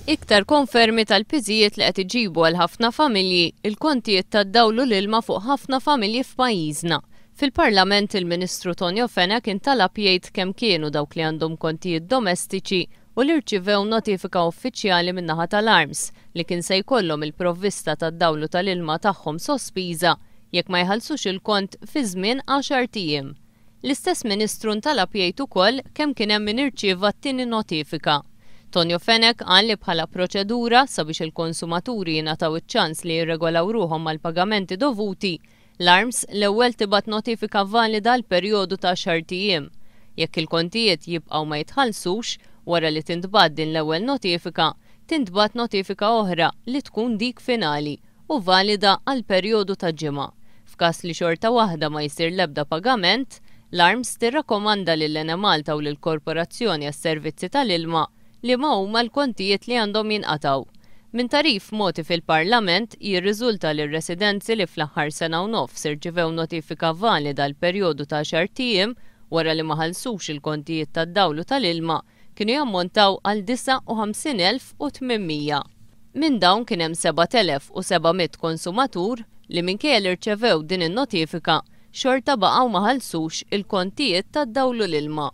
Iktar konfermi tal-piżijiet li qed iġibu għal ħafna familji il-kontijiet tad-dawl u l-ilma fuq ħafna familji f'pajjiżna. Fil-Parlament il-Ministru Tonio Fenech intalab jgħid kemm kienu dawk li għandhom kontijiet domestiċi u li rċivew notifika uffiċjali min-naħa tal-ARMS li kien se jkollhom il-provvista tad-dawl u tal-ilma tagħhom sospiża jekk ma jħallsux il-kont fi żmien għaxart ijiem. L-istess Ministru ntalab jgħid ukoll kemm kien hemm min irċieva t-tieni notifika. Tonio Fenech qal li bħala proċedura, sabiex il-konsumaturi jingħataw iċ-ċans li jirregolaw ruħhom mal-pagamenti dovuti, l-ARMS l-ewwel tibgħat notifika valida għal perjodu ta' għaxart ijiem. Jekk il-kontijiet jibqgħu ma jitħallsux, wara li tintbagħat din l-ewwel notifika, tintbagħat notifika oħra li tkun dik finali u valida għal perjodu ta' ġimgħa. F'każ li xorta waħda ma jsir l-ebda pagament, l-ARMS tirrakkomanda lill-Enemalta u lill-Korporazzjoni għas-Servizzi tal-Ilma liema huma l-kontijiet li għandhom jinqatgħu. Minn tagħrif mogħti fil-Parlament jirriżulta li r-residenzi li fl-aħħar sena u nofs irċivew notifika valida għal perjodu ta' għaxart ijiem wara li ma ħallsux il-kontijiet tad-dawl u tal-ilma kienu jammontaw għal 59,800. Minn dawn kien hemm 7,700 konsumatur li minkejja li rċevew din in-notifika, xorta baqgħu ma ħallsux il-kontijiet tad-dawl u l-ilma.